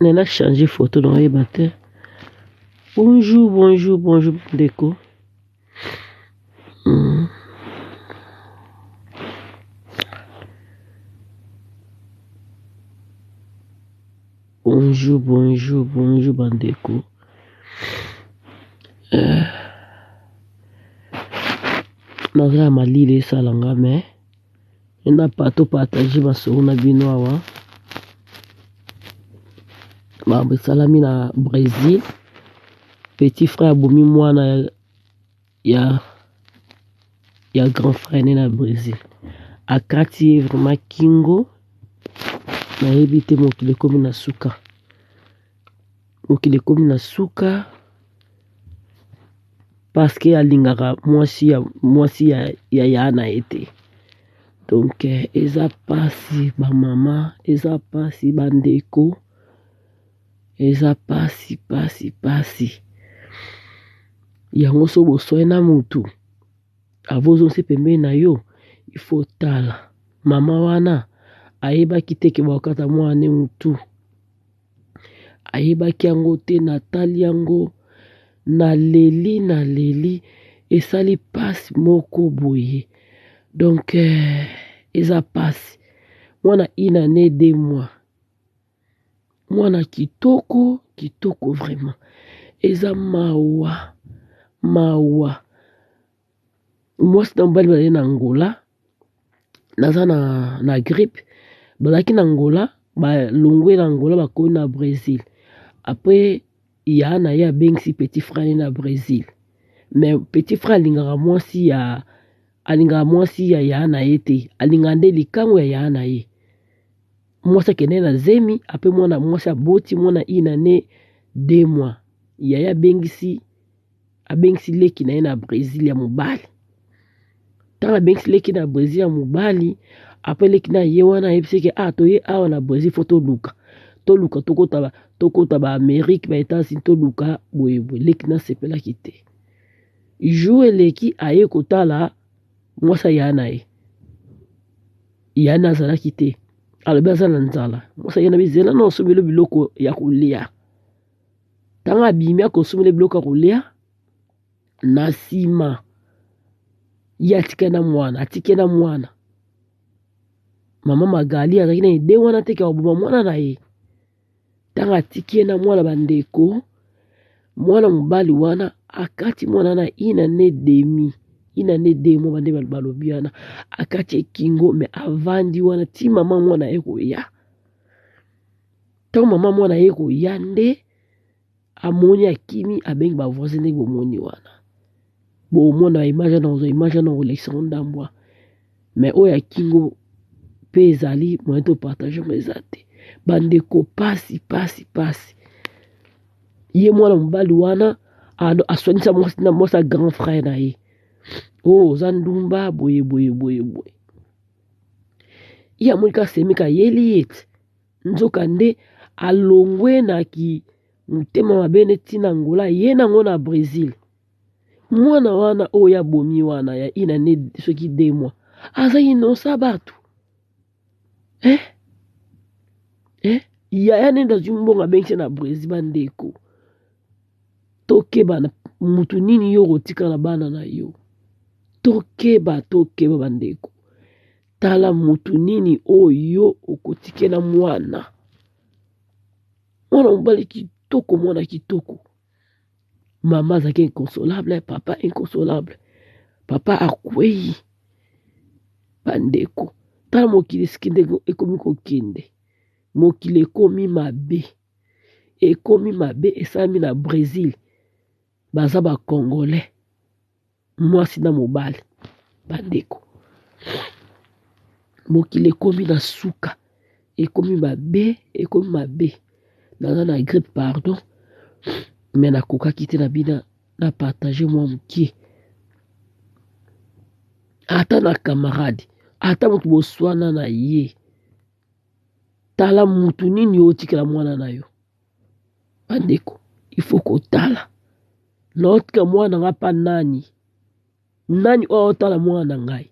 Nena changer photo na oyeba te. Bonjour, bonjour, bonjour ndeko. Bonjour, bonjour, bonjour bandeko. Euh, naza ya malili esala nga mais ena pato partage masolo na bino awa makambo esalami na Brésil petit frère abomi mwana ya ya grand frère ne na Brésil akati ye vraiment kingo nayebi te mokili ekomi na suka mokili ekomi na suka parce que alingaka mwasi ya mwasi ya ya ya na ye te donc eza pasi ba mama eza pasi ba ndeko Eza pasi pasi pasi yango soki boswani na mutu avant ozongisa ye pembeni na yo il faut otala mama wana ayebaki te ke bakokata mwana ne mutu ayebaki yango te natali yango naleli naleli esali pasi moko boye donc euh, eza pasi mwana une année deux mois Mwana kitoko kitoko vraiment eza mawa mawa mwasi na mobali bazali na Angola naza na, na grippe bazalaki na Angola balongwe na Angola bakomi na Brésil après ya na ye abengisi petit frère na Brésil mais petit frère alingaka mwasi ya alingaka mwasi ya ya na ye te alingaka nde likango ya ya na ye Mwasi akendaki na zemi apres mwana mwasi aboti mwana une annee deux mois yaya abengisi abengisi leki na ye na Bresil ya mobali ntango abengisi leki na Bresil ya mobali apres leki na ye wana ayebisi ke ah toye awa na Bresil fo toluka toluka tokota ba tokota ba Amerique ba Etats-Unis toluka boye boye leki na asepelaki te jour eleki aye kotala mwasi aya na ye Yana azalaki te alobi aza na nzala mwasi ayena bizela na osombeli biloko ya kolia ntango abimi akosombela biloko ya kolia na nsima ye atikali na mwana atiki na mwana mama magali azalaki na ide wana te ke akoboma mwana na ye Ntango atiki ye na mwana bandeko, mwana mobali wana akati mwana na une année demi une année deux mois bande balobi wana akati ye kingo me avandi wana ti mama mwana ye koya ntango mama mwana ye koya nde amoni akimi abengi ba voisin ndenge bomoni wana bomona ba image wana kozwa image wana kolekisa ngo ndambwa mais oyo ya kingo mpe ezali moyen to partage yango eza te bandeko pasi pasi pasi ye mwana mobali wana aswanisa mwasi na mwasi ya grand frère na ye o oh, oza ndumba boye boye boye boye ye amoni kaka semika ayeli ye ti nzoka nde alongwe na ki motema mabe neti na Angola ye nango na Brésil mwana wana oyo abomi wana ya une année soki deux mois aza innocent bato eh? Eh? yaya nende azwi mbongo abengisi na Brésil bandeko tokeba na mutu nini yo okotika na bana na yo tokeba tokeba bandeko tala mutu nini oyo okotikela mwana mwana mobali kitoko mwana kitoko mama azalaki inconsolable papa inconsolable papa akwei bandeko tala mokili esiki ndenge ekomi kokende mokili ekomi mabe ekomi mabe esalami na Brésil baza ba congolais mwasi na mobali bandeko. Mokili ekomi na suka, ekomi mabe, ekomi mabe. Naza na grippe pardon, mais nakokaki te na bina na partage mwa mokie. Ata na camarade, ata moto boswana na ye, tala mutu nini otikela mwana na yo. Bandeko, il faut kotala naotika mwana nga pa nani? Nani oyo aotala mwana na ngai?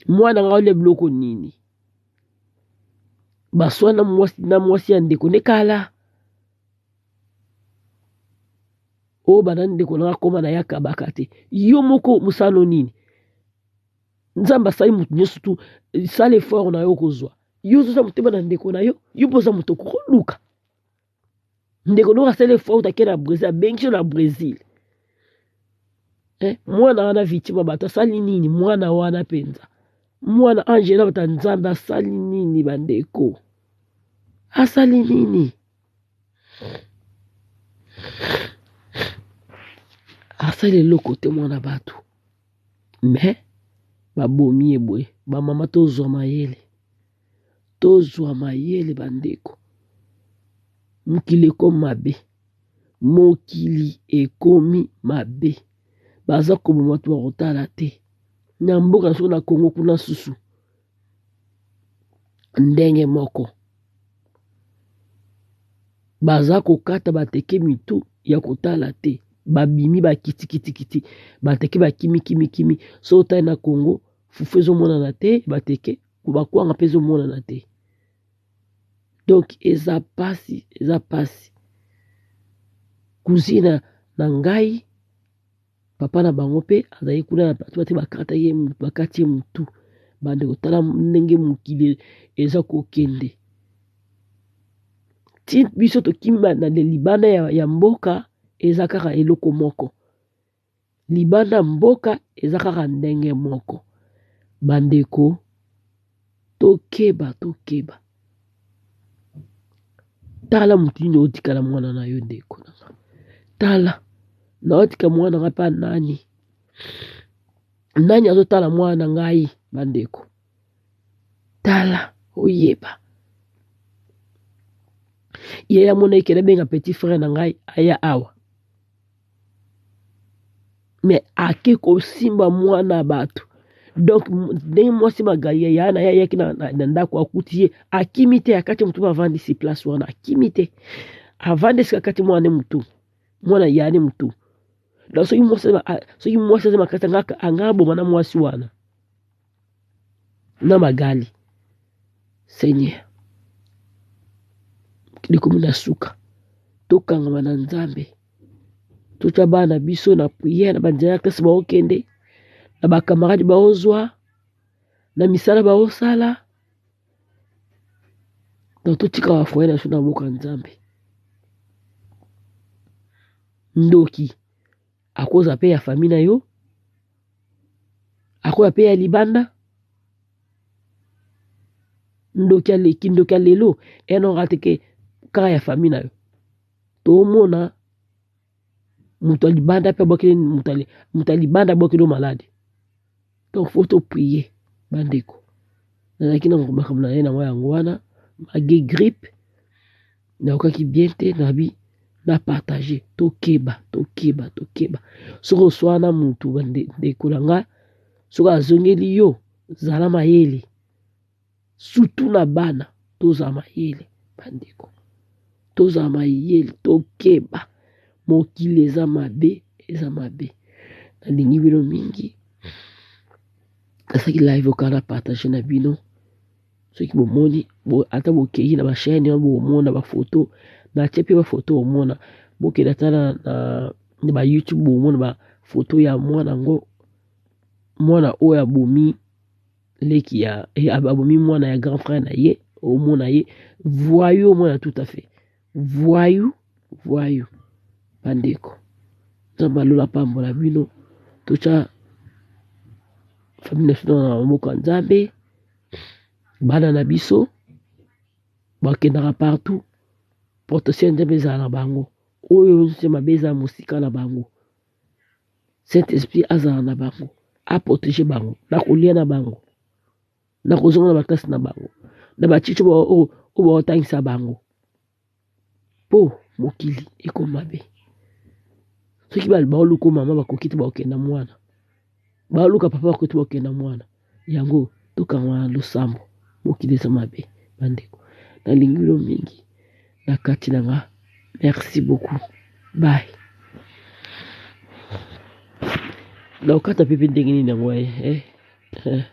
Mwana ngai olia biloko nini? Baswana mwasi na mwasi ya ndeko nde kala oyo bana ndeko na akoma na ye akabaka te. Yo moko mosano nini? Nzambe asali moto nyonso tu, sala effort na yo okozwa. Yo ozoza motema na ndeko na yo, yo mpe oza moto okoluka. Ndeko noko asali effort ake na Brésil, abengi yo na Brésil. Eh, mwana wana victime bato asali nini? Mwana wana mpenza, mwana Angela bata Nzambe asali nini bandeko? Asali nini? Asali eloko te mwana bato, mais babomi ye boye. Bamama tozwa mayele, tozwa mayele bandeko. Mokili ekomi mabe, mokili ekomi mabe, baza koboma bato bakotala te na mboka na na Congo kuna susu ndenge moko baza kokata bateke mitu ya kotala te, babimi bakitikitikiti bateke bakimi kimi kimi. So otali na Congo fufu ezomonana te, bateke bakwanga mpe ezomonana te. Donc eza pasi, eza pasi. Cousine na ngai papa na bango mpe azali kuna na bato bate bakata ye bakati ye mutu. Bande kotala ndenge mokili eza kokende ti biso tokimi na libanda ya mboka, eza kaka eloko moko. Libanda mboka eza kaka ndenge moko. Bandeko tokeba, tokeba. Tala motu nini otikala mwana na yo ndeko na nga. Tala naotika mwana nga mpa nani? Nani azotala mwana na ngai bandeko? Tala oyeba. Ye amona ekele benga petit frère na ngai aya awa. Mais ake kosimba mwana bato. Donc ndenge mwasi magali ya na ye ayaki na ndako akuti ye akimi te, akati motu avandisi place wana akimi te, avandisi akati mwana motu, mwana ya ne motu. Donc soki mwasi aza makasi anga aboma na mwasi wana na magali. Seigneur, likomi na suka, tokangama na Nzambe, totya bana biso na prière, na banzela ya klase baokende, na bakamarade baozwa, na misala baosala. Donc totika ba foyer na biso na mboka Nzambe. Ndoki akoza pe ya famille na yo, akoya pe ya libanda. Ndoki aleki, ndoki ya lelo enonga te ke kaka ya famille na yo. Tomona moto ya libanda pe abwakeli moto ya libanda abwakeli malade. Donc faut to prier bandeko. Nazalaki na makambo na ye nango yango wana mage grippe nayokaki bien te, nabi na partage. Tokeba, tokeba, tokeba. Soki oswana mutu ndeko na nga, soki azongeli yo, zala mayele. Surtout na bana, tozala mayele bandeko, tozala mayele, tokeba. Mokili eza mabe, eza mabe. Nalingi bino mingi. Nasaki live okana partage na bino. Soki bomoni, ata bokei na ba chaîne wana bomona ba photo, natie pe ba photo omona. Bokende ata na ba YouTube bomona ba photo ya mwana ngo, mwana oyo abomi leki ya, abomi mwana ya grand frère na ye, omona ye voyou, omona tout à fait voyou, voyou. Bandeko, Nzambe alola pambola bino. Totya famille na biso na maboko ya Nzambe. Bana na biso bakendaka partout, protection ya Nzambe ezala na bango. Oyo nyonso mabe ezala mosika na bango. Saint-Esprit azala na bango, a protéger bango, na kolia na bango. Na kozonga na baklase na bango na bachicho oyo baotangisa bango mpo mokili ekoma mabe. Soki baoluka mama bakoki te, bakokenda mwana, baoluka papa bakoki te, bakokenda mwana. Yango tokanga na losambo, mokili eza mabe bandeko. Nalingi bino mingi na kati na nga. Merci beaucoup, bye. Nakokata pepe ndenge nini yango eh, eh.